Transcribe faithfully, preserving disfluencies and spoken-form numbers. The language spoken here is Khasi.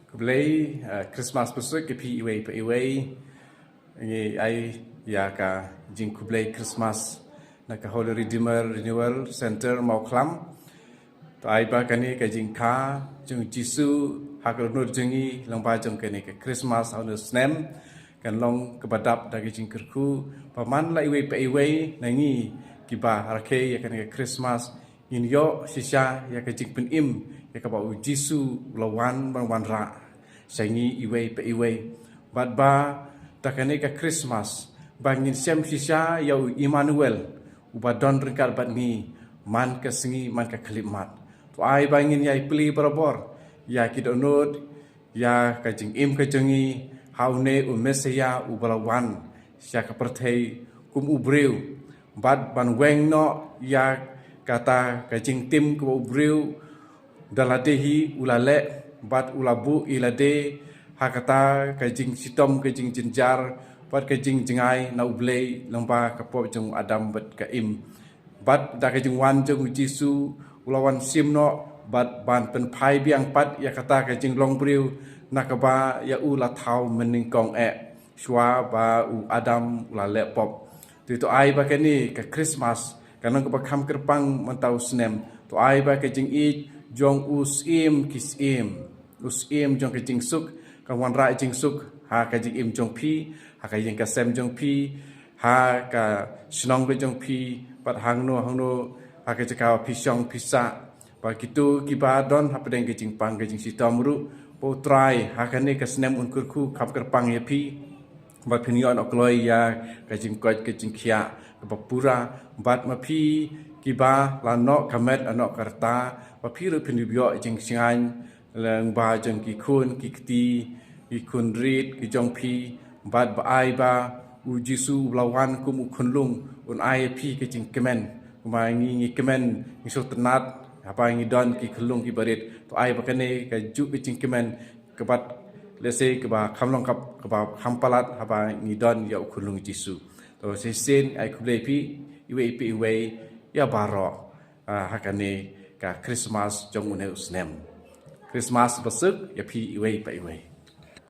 Khublei, uh, Christmas basuk ïa phi iwei pa iwei. Ngi ai ïa ka jingkhublei Christmas na ka Holy Redeemer Renewal Center Mawkhlam. To ai ba kane ka jingkha jong Jisu ha ka dohnud jong ngi lyngba jong kane ka Christmas ha une u snem kan long kaba dap da ka jingkyrkhu ba man la iwei pa iwei na ngi kiba rakhe ïa kane ka Christmas ngin ïoh shisha ïa ka jingpynim ïa kaba u Jisu u la wan ban wanrah sha ngi iwei pa iwei. Bad ba da kane ka Christmas ba ngin shem shisha ïa u Emmanuel uba don ryngkat bad ngi man ka sngi man ka khyllipmat. To ai ba ngin ïai plie barabor ïa ki dohnud ïa ka jingim ka jong ngi ha une u Messiah uba la wan sha ka pyrthei kum u briew bad ban weng noh ïa kata ka jingtim kaba u briew da lade hi u la leh bad u la buh ïa lade ha kata ka jingshitom ka jingjynjar bad ka jingjngai na U Blei lyngba ka pop jong u Adam bad ka Im. Bad da ka jingwan jong u Jisu u la wan shim noh bad ban pynphai biang pat ïa kata ka jinglong briew na kaba ïa u la thaw mynnyngkong eh shuwa ba u Adam u la leh pop. Te to ai ba kane ka Christmas kan long kaba kham kyrpang mynta u snem. To ai ba ka jingïeit jong u Syiem ki syiem, u Syiem jong ka jingsuk kan wanrah jingsuk ha ka jingim jong phi, ha ka ïing ka sem jong phi, ha ka shnong ka jong phi bad hangno hangno ha ka jaka ba phi shong phi sah. Ba kito kiba don hapdeng ka jingpang ka jingshitom ruh ba U Trai ha kane ka snem un kyrkhu kham kyrpang ïa phi ba phin ïoh noh kloi ïa ka jingkoit ka jingkhiah kaba pura bad ma phi kiba la noh ka met la noh ka rta ba phi ruh phin ïoh jingshngaiñ lyngba jong ki khun ki kti ki khun rit ki jong phi bad ba ai ba u Jisu u la wan kum u khunlung un ai ïa phi ka jingkmen. Kumba ngi ngi kmen ngi sngewtynnat haba ngi don ki khunlung kiba rit. To ai ba kane ka juh ka jingkmen kaba lehse kaba kham long kaba kham palat haba ngi don ïa u khunlung Jisu. To shisien ai khublei phi iwei pa iwei ïa baroh ha kane ka Christmas jong une u snem. Christmas basuk ïa phi iwei pa iwei.